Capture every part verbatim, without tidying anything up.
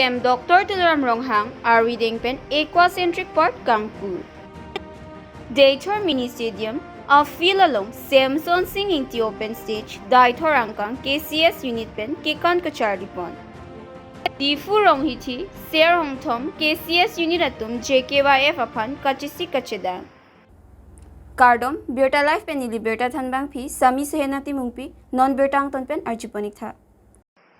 M Doctor Tuliram Ronghang arideng pen Aquacentric Park kangpu. Deithor Mini Stadium a field along Samson Sing Ingti open stage Deithor angkang K C S unit pen kekan kacharli pon. Diphu Ronghithi, Ser Hongthom, K C S unit atum J K Y F aphan kachesik kachedang. Kardom, Birta Live pen neli birta thanbangpi Sami Sehena Timungpi, non birta angton pen arjuponik tha.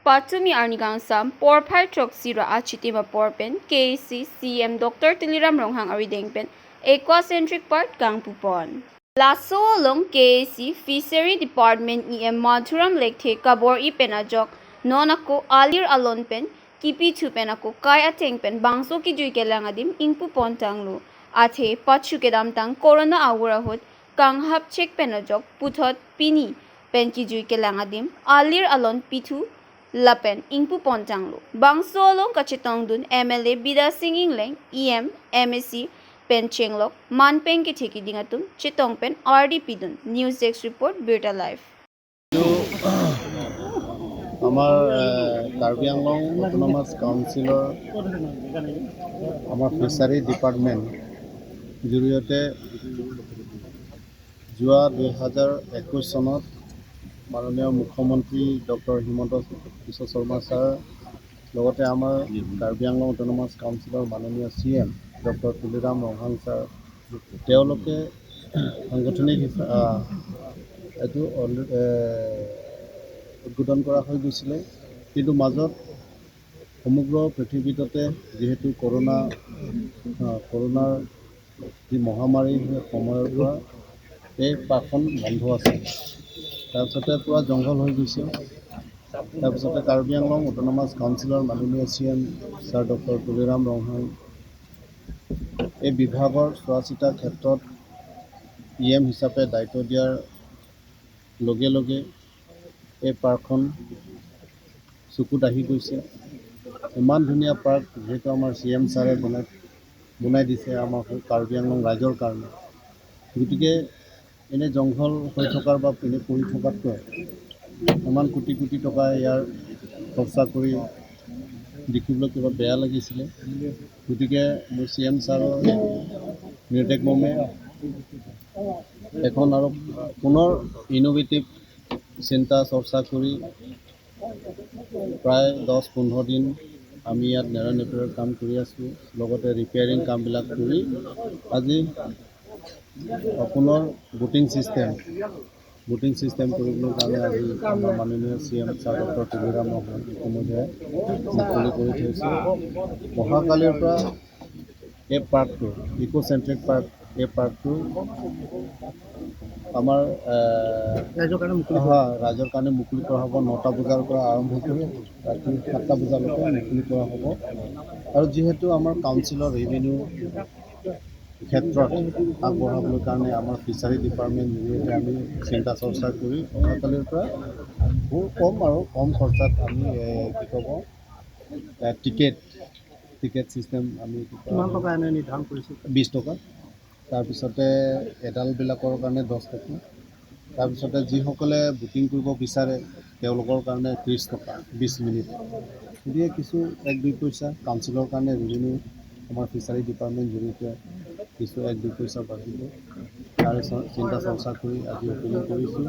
Patumi arni kangsam porphai throksi ra achitim apor pen K A A C C M Doctor Tuliram Ronghang arideng pen Aquacentric Park kangpu pon. Laso along K A A C Fishery Department E M Madhuram Lekthe kabor-i pen ajok non ako alir alon pen kipithu pen ako kai ateng pen bangso kijui kelang adim ingpu pon tanglo. Athe pachu kedamtang corona aur ahut kanghap chek pen ajok puthot pini pen kijui kelang adim alir alon pithu lapen ingpu pon tanglo. Bangso along kachetongdun M L A Bidya Sing Engleng, E M, M A C pen chenglok manpeng kethe kiding atum chetong pen ardi pidun. News Desk Report, Birta Live. এইটো আমাৰ এ, কাৰ্বি Anglong autonomous কাউন্সিলৰ আমাৰ ফিচাৰী ডিপাৰ্টমেণ্ট জৰিয়তে যোৱা দুই হাজাৰ একৈছ চনত মাননীয় মুখ্যমন্ত্ৰী ডক্টৰ হিমন্ত বিশ্ব শৰ্মা ছাৰ লগতে আমাৰ কাৰ্বি আংলং অট'নমাছ কাউন্সিলৰ মাননীয় C M doctor Tuliram Ronghang sir, তেওঁলোকে সাংগঠনিক হিচা- আহ, এইটো অল- এ, উদ্বোধন কৰা হৈ গৈছিলে, কিন্তু মাজত সমগ্ৰ পৃথিৱীতে যিহেতু কৰোণা আহ, কৰোণাৰ যি মহামাৰী, সেই সময়ৰ পৰা এই পাৰ্কখন বন্ধ আছে। তাৰপিছতে পূৰা জংঘল হৈ গৈছে। তাৰপিছতে কাৰ্বি আংলং অট'নমাছ কাউন্সিলৰ মাননীয় C M sir doctor Tuliram Ronghang এই বিভাগৰ চোৱা চিতাৰ ক্ষেত্ৰত ই এম হিচাপে দায়িত্ব দিয়াৰ লগে লগে এই পাৰ্কখন চকুত আহি গৈছে। ইমান ধুনীয়া পাৰ্ক যিহেতু আমাৰ চি এম ছাৰে বনাই বনাই দিছে আমাৰ কাৰ্বি আংলং ৰাইজৰ কাৰণে। গতিকে এনে জংঘল হৈ থকাৰ বা এনে পৰি থকাতকৈ ইমান কোটি কোটি টকা ইয়াৰ খৰচা কৰি দেখিবলৈ কিবা বেয়া লাগিছিলে। গতিকে মোৰ চি এম ছাৰৰ নিৰ্দেশ মৰ্মে এখন আৰু পুনৰ ইনোভেটিভ চিন্তা চৰ্চা কৰি প্ৰায় দহ পোন্ধৰ দিন আমি ইয়াত নেৰা নেপেৰাৰ কাম কৰি আছোঁ, লগতে ৰিপেয়াৰিং কামবিলাক কৰি আজি পুনৰ বুটিং ছিষ্টেম বুটিং ছিষ্টেম কৰিবলৈ কাৰণে আজি আমাৰ মাননীয় C M sir doctor Tuliram Ronghang ইতিমধ্যে মুকলি কৰি থৈছে। অহাকালিৰ পৰা এই পাৰ্কটো, ইক' চেণ্ট্ৰিক পাৰ্ক, এই পাৰ্কটো আমাৰ এ, ৰাইজৰ কাৰণে মুকলি কৰা। হা, ৰাইজৰ কাৰণে মুকলি কৰা হ'ব। নটা বজাৰ পৰা আৰম্ভ কৰি ৰাতি সাতটা বজালৈকে মুকলি কৰা হ'ব। আৰু যিহেতু আমাৰ কাউন্সিলৰ ৰেভিনিউ ক্ষেত্ৰত আগবঢ়াবলৈ কাৰণে আমাৰ ফিচাৰী ডিপাৰ্টমেণ্ট জৰিয়তে আমি চিন্তা চৰ্চা কৰি অহাকালিৰ পৰা বহুত কম আৰু কম খৰচাত আমি এ, কি ক'ব, এ, টিকেট টিকেট ছিষ্টেম আমি এইটো কৰা কিমান হ'ব। টকা এনে নিৰ্ধাৰণ কৰিছে? বিছ টকা। তাৰপিছতে এডাল্টবিলাকৰ কাৰণে দহ টকা। তাৰপিছতে যিসকলে বুকিং কৰিব বিচাৰে তেওঁলোকৰ কাৰণে ত্ৰিছ টকা বিছ মিনিট। গতিকে কিছু এক দুই পইচা কাউন্সিলৰ কাৰণে ৰেভিনিউ আমাৰ ফিচাৰী ডিপাৰ্টমেণ্ট জৰিয়তে কিছু এক দুই পইচা বাঢ়িব। তাৰে চ- চিন্তা চৰ্চা কৰি আজি অপেনিং কৰিছোঁ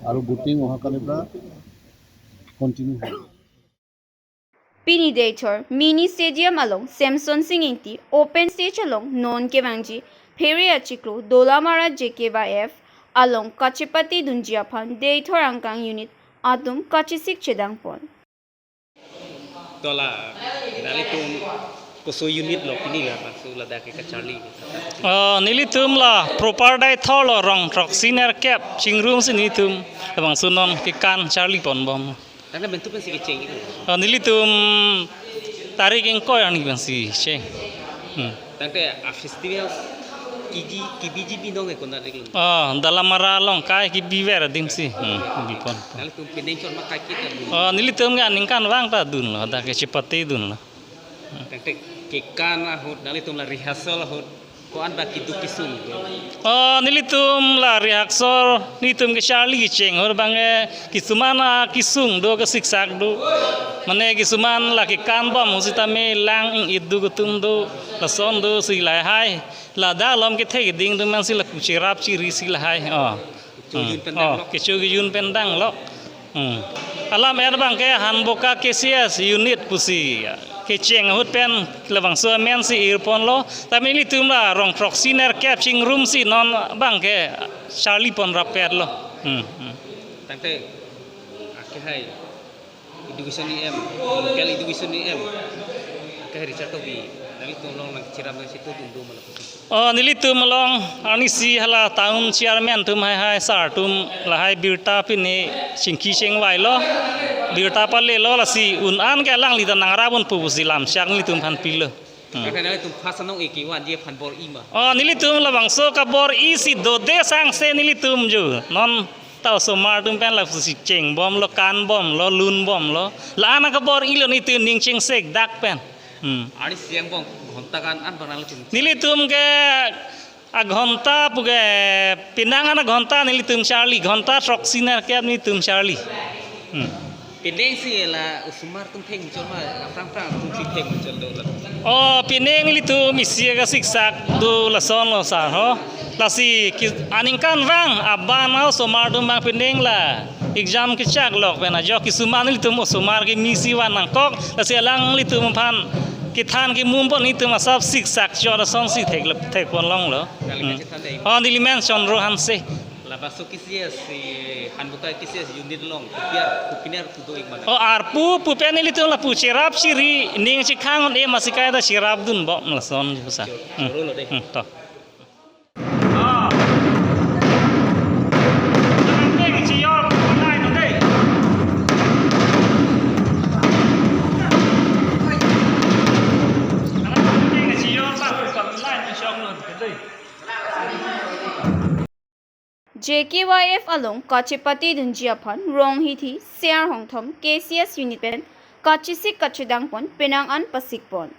আৰু বুকিং অহাকালিৰ পৰা কণ্টিনিউ হ'ব। Pini Deithor Mini Stadium along Samson Sing Ingti open stage along non kevangji phere achiklo Dolamara J K Y F along kachepate dunji aphan Deithor angkang unit atum kachesik chedang pon. Tola, nelitum koso unit lo pini la, bangso ladak ke kacharli. Oh, nelitum la proper Deithor lo rong throksi nerkep chingrum si nelitum labangso non kekan charli pon bom. Tangte bentuk pensi kecheng itu. Oh, nelitum tarik ingkoi arni pensi cheng. Hmm. Tangte a festival kiji kibiji binong e kona ring. Oh, Dolamara along kai kibiver adim si. Hmm, bipon. Nelitum penang chor ma kai kita dun. Oh, nelitum ke aningkanvang ta dunlo, dak kachepate dunlo. Tangte kekan ahut, nelitum la rehearsal ahut. Ko-an ba keduk kesung do? Oh, nelitum la Rihaksor, nelitum kecharli kecheng ahut abangke kisuman akesung do, kesiksak do. Mane kisuman la kekan bom ahut sitame lang ing-it do, ketum do, lason do si lahai. Ladak along kethe keding atum aphan si lapu cherap chiri si lahai. Oh. Kechojun pen dang lok. Oh, kechojun pen dang lok. Hmm. Alam er abangke Hanboka K C S unit pusi kecheng ahut pen labangso amen si irponlo. Tame nelitum la rong throksi nerkep chingrum si non abangke charli pon rapet lo. Hmm, hmm. Tangte, ake hai education E M, local education E M, ake hai Richard Tokbi, nanglitum along nangcherap nangchetudun do ma lapu? Oh, nelitum along arnisi hala town chairman atum hai hai sar atum lahai birta pine chingki chingvailo, birta palelo, lasi un-an ke alangli ta nangrap unpo pusi lamchak nelitum aphan pilo. Hmm. Karena nanglitum first anong eki wan je aphan bor-i ma? Oh, nelitum labangso kabor-i si dode sangse nelitum jo. Non ta osomar atum pen lapusi chengbomlo, kanbomlo, lunbomlo. La-an akabor-ilo nelitum ning chengsek dak pen. Hmm. Arnisi angbong ghonta ko-an abang nanglitum? Nelitum ke aghonta puke penang an aghonta nelitum charli, ghonta throksi nerkep nelitum charli. Hmm. Penang si la osomar atum thengchol ma, aphrang phrang atum si thengchol do la? Oh, penang nelitum isi kasiksak do lasonlo sar ho. Lasi ke aningkanvang abang osomar atum abang penang la exam kechak lok pen ajok kisuman nelitum osomar kimi si van nangkok, lasi alanglitum aphan kethan kemum pon nelitum asap siksak chot ason si thek thekpon longlo. Kali Hmm. kachethan dei. Oh, neli men Chandra Hanse. Labangso K C S si Hanboka K C S unit along kopi ar, kopine arpu do-ik ma? Oh, arpu pu pen nelitum lapu cherap chiri, ning chekhang un-e masi kaita cherapdun bom lason jo sa. Choro lo dei. Hmm, to. J K Y F along kachepatedunji aphan Ronghithi Ser Hongthom K C S unit pen kachesik kachedang pon penang an pasik pon.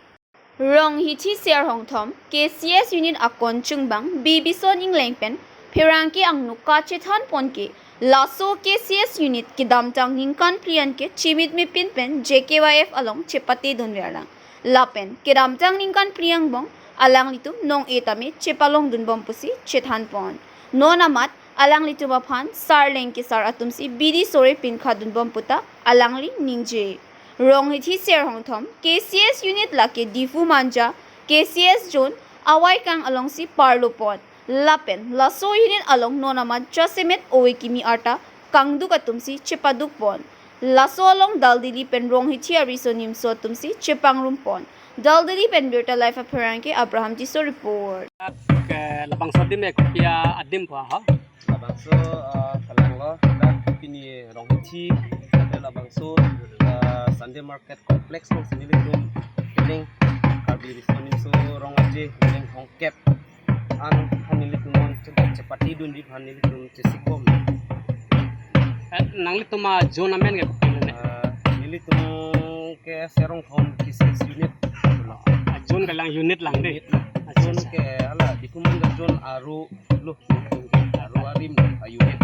Ronghithi Ser Hongthom K C S unit akon chungbang Bibison Engleng pen pherangke angno kachethan pon ke laso K C S unit kedamtang ningkan phli an ke chimit mepin pen J K Y F along chepatedun verlang. Lapen kedamtang ningkan phli angbong alanglitum nong-e tame chepalongdun bom pusi chethan pon. Non amat alanglitum aphan sarleng kesar atum si bidi sore pinkhadun bom puta alangli ningje. Ronghithi Ser Hongthom K C S unit lake Diphu Manja K C S zone avaikang along si parlo pon. Lapen laso unit along non amat jasemet ove kimi arta kangduk atum si chepaduk pon. Laso along Daldili pen Ronghithi ariso nimso atum si chepangrum pon. Daldili pen Birta Live apherangke Abraham Tisso report. Ke labangso adim e kopi adim po ha? Labangso, ah, kalanglo, dak pini Ronghithi, dak labangso, ah, Sunday Market Complex along si nelitum penang Karbi Riso Nimso Rong Aje, penang thomkep an aphan nelitum non chedak chepatedunji aphan nelitum chesik bom. Eh, nanglitum a-zone amen ke kopi lo ne? Ah, nelitum ke Ser Hongthom K C S unit. A-zone kalang unit lang dei. Unit lang. Accha, zone accha. Ke hala Diphu Manja zone aro lo, aro arim a-unit.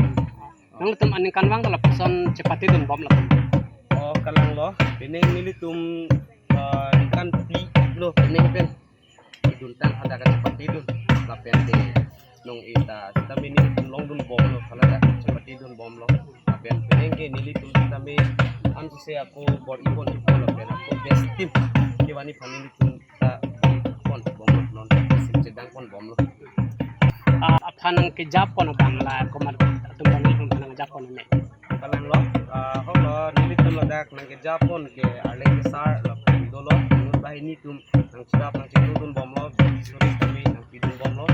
Nanglitum aningkanvang ta lapuson chepatedun bom lapu? Oh, kalanglo, penang nelitum, ah, ningkan phli lo penang pen. Idun tang hadak chepatedun. Lapen te nong-e ta sitame nelitum longdun bomlo, haladak chepatedun bomlo. Lapen penang ke nelitum sitame an suse ako bor-i pon ipo lapen ako best team kevangji aphan nelitum ta pon bomlo, non sim chedang pon bomlo. Ah, aphan nangkejap pon abang la komat atum abang nelitum aphan nangjap pon ne? Kalanglo, ah, holo, nelitum ladak nangkejap pon ke arleng kesar lapen dolo, inut banghini atum nangcherap nangchetudun bomlo, bidi sore tame nangpidun bomlo.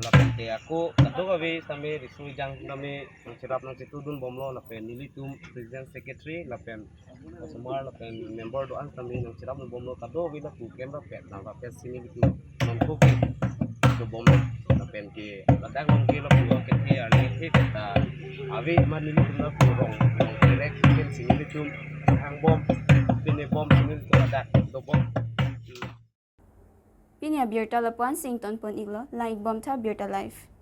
Lapen te ako kadokave tame riso ejang tame nangcherap nangchetudun bomlo, lapen nelitum president secretary lapen osomar lapen member do-an tame nangcherapdun bomlo, kadokave lapu kemrapet nang rapet si nelitum nonko ke do bomlo. Lapen ke ladak along ke lapu akethe arleng kethe ta ave ma nelitum lapu rong rong kerek pen si nelitum hang bom, pine bom si nelitum ladak do bom. Pini Abirta lapu-an si ingtonpon iklo, lang-ikbomtha Birta Live.